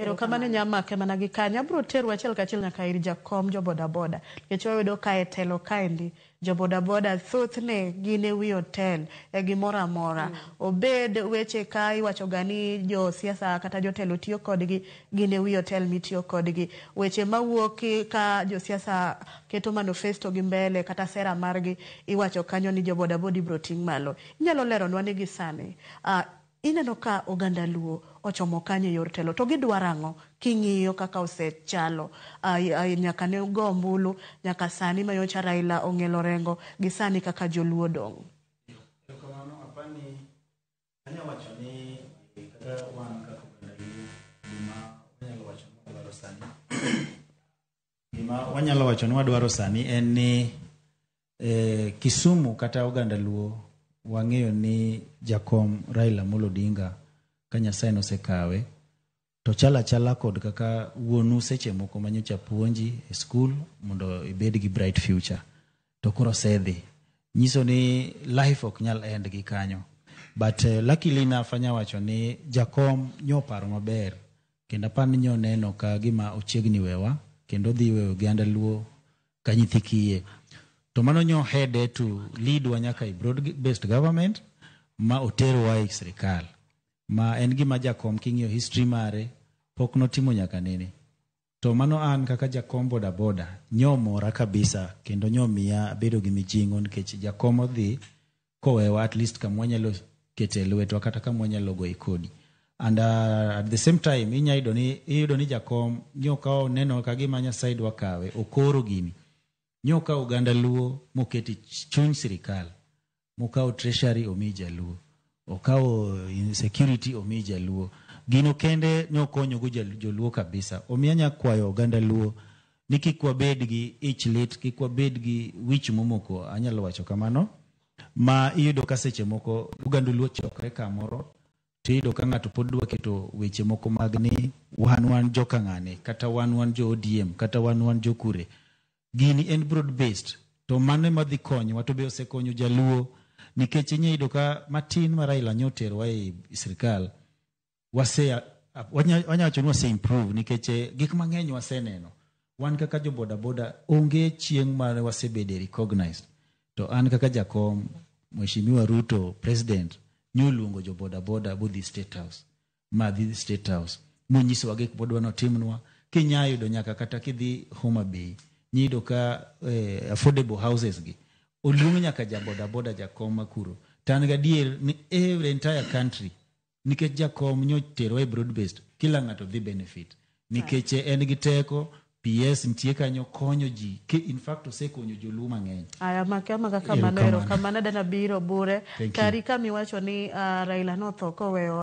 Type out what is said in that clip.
Erokamano nyamake mana gi kanyo. Abiro tero achiel kachiel nyaka ir jakom jo bodaboda. Nikech wayudo ka e telo kaendi, jo bodaboda thothne gin e wi otel e gimoro amora. Obed weche ka iwacho ga ni josiasa kata jotelo tiyo kodgi, gin e wi otel mitiyo kodgi. Weche mawuok ka josiasa keto manifesto gi mbele kata sera margi, iwacho kanyo ni jo bodaboda ibiro ting' malo. Inyalo leronwa ni gi sani, ineno ka oganda Luo ochomo kanye e yor telo to gidwaro ang'o king'iyo kaka osechalo nyaka ne go ombulu nyaka sani manyocha Raila ong'elo orengo gi sani kaka joluo dong'. Erokamano, apani anya wacho ni kaka wan kaka oganda Luo, gima wanyalo wacho ni wadwaro sani, gima wanyalo wacho ni wadwaro sani en ni Kisumu kata oganda Luo wang'eyo ni jakom Raila Amolo Odinga ka Nyasaye nosekawe to chalo achala kod kaka wuonu seche moko manyocha puonji e skul mondo ibed gi bright future to koro osedhi nyiso ni life ok nyal end gi kanyo. But luckily enough anya wacho ni jakom nyoparo maber kendo apar ni nyoneno ka gima ochiegni wewa kendo dhi weyo oganda Luo ka nyithi kiye. To mano nyo head to lead wa nyaka e broad based government ma oterowa e sirikal ma en gima jakom king'iyo history mare pok notimo nyaka nene. To mano an kaka jakom boda boda nyomora kabisa kendo nyomiya abedo gi mijing'o nikech jakom odhi kowewa at least kama wanyalo kete lwetwa kata kama wanyalo goye kodi. And at the same time inya yudo ni iyudo ni jakom nyo ka oneno ka gima Nyasaye dwa kawe okoro gini nyo ka oganda Luo moketi chuny sirikal mokawo treasury omi jaluo okawo security omi jaluo gino kende nyokonyogo joluo kabisa. Omiyo anya kwayo oganda Luo ni kik wabed gi ich lit, kik wabed gi wich momoko, anyalo wacho kamano, ma iyudo ka seche moko oganda Luo chokre kamoro to iyudo ka ng'ato pod dwa keto weche moko mag ni wan wan joka ng'ane kata wan wan jo ODM kata wan wan jo kure. Gini en broad based to mano ema dhi konyowa to be osekonyo jaluo nikech inya yudo ka matin ma Raila nyoterowa e sirikal wase wanya wacho ni wase improve nikech gik mang'eny waseneno. Wan kaka jo boda boda onge chieng' mane wasebede recognized. To an kaka jakom Mheshimiwa Ruto president nyoluongo jo boda boda bodhi State House ma dhi State House monyisowa gik modwa notimnwa. Kinya yudo nyaka kata kidhi Homa Bay niyudo ka affordable houses gi oluong nyaka ja boda boda jakom makuro. To an gadier ni every entire country nikech jakom nyoterowa e broad based kila ng'ato dhi benefit nikech en gi teko PS nitie kanyo konyo ji in fact osekonyo joluo mang'eny. Aya make amaka kamano. Erokamano. Erokamano dana biro bure. Thank you. Kari kamiwacho ni Raila notho koweyo